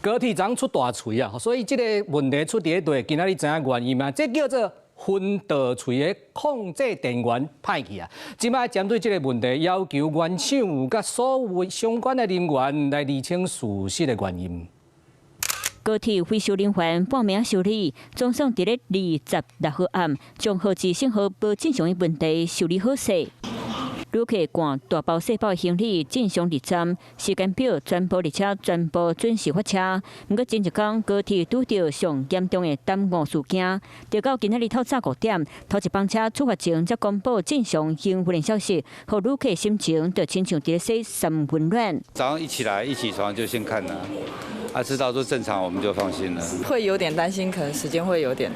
高鐵昨出大槌啊，所以這個問題出佇佗，今仔日知影原因嗎？這叫做分導槌的控制電源歹去啊！這擺針對這個問題，要求原廠佮所有相關的人員來釐清事實的原因。高鐵維修人員半暝修理，總算佇咧26號暗，將號誌信號無正常的問題修理好勢。旅客攜大包細包的行李正常入站，時間表全部列車全部準時發車。毋過前一工高鐵拄著上嚴重的耽誤事件，直到今仔日透早5點，頭一班車出發前才公布正常營運的消息，予旅客心情就親像佇咧洗三溫暖。早上一起來一起床就先看啦，啊，知道都正常，我們就放心了。會有點擔心，可能時間會有點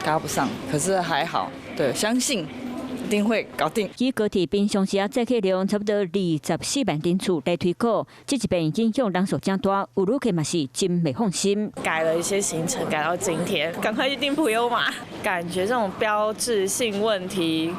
趕不上，可是還好，對，相信一定會搞定。以高鐵平常時啊載客量差不多24萬人次來推估，這一遍影響人數誠大，有旅客嘛是真袂放心。改了一些行程，改到今天，趕快去訂普悠瑪。感覺這種標誌性問題，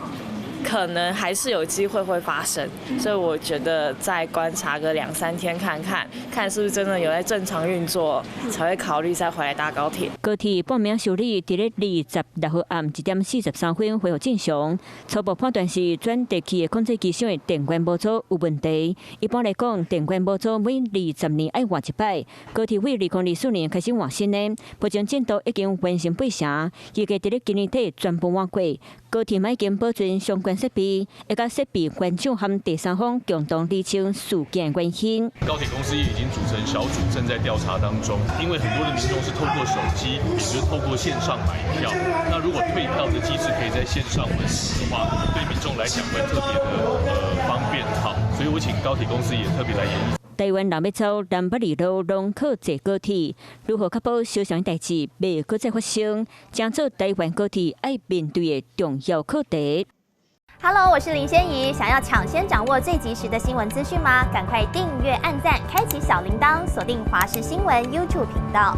可能還是有機會會發生，所以我覺得再觀察個兩三天，看看看是不是真的有在正常運作，才會考慮再回來搭高鐵。高鐵半暝修理，佇咧26號暗1點43分恢復正常。初步判斷是轉地器的控制機箱的電源模組有問題。一般來講，電源模組每20年愛換一擺。高鐵為2024年開始換新的，目前進度已經完成八成，預計佇咧今年底全部換過。高鐵已經保存相關設備，會佮設備原廠和第三方共同釐清事件原因。高鐵公司也已經組成小組，正在調查當中。因為很多的民眾是透過手機，也就是透過線上買票。那如果退票的機制可以在線上完成的話，對民眾來講會特別的方便。好，所以我請高鐵公司也特別來研議。台灣人欲走南北二路，攏靠坐高鐵。如何確保相像代誌袂閣再發生，成做台灣高鐵愛面對的重要課題。 Hello，我是林仙怡。想要搶先掌握最及時的新聞資訊嗎？趕快訂閱、按讚、開啟小鈴鐺，鎖定華視新聞 YouTube 頻道。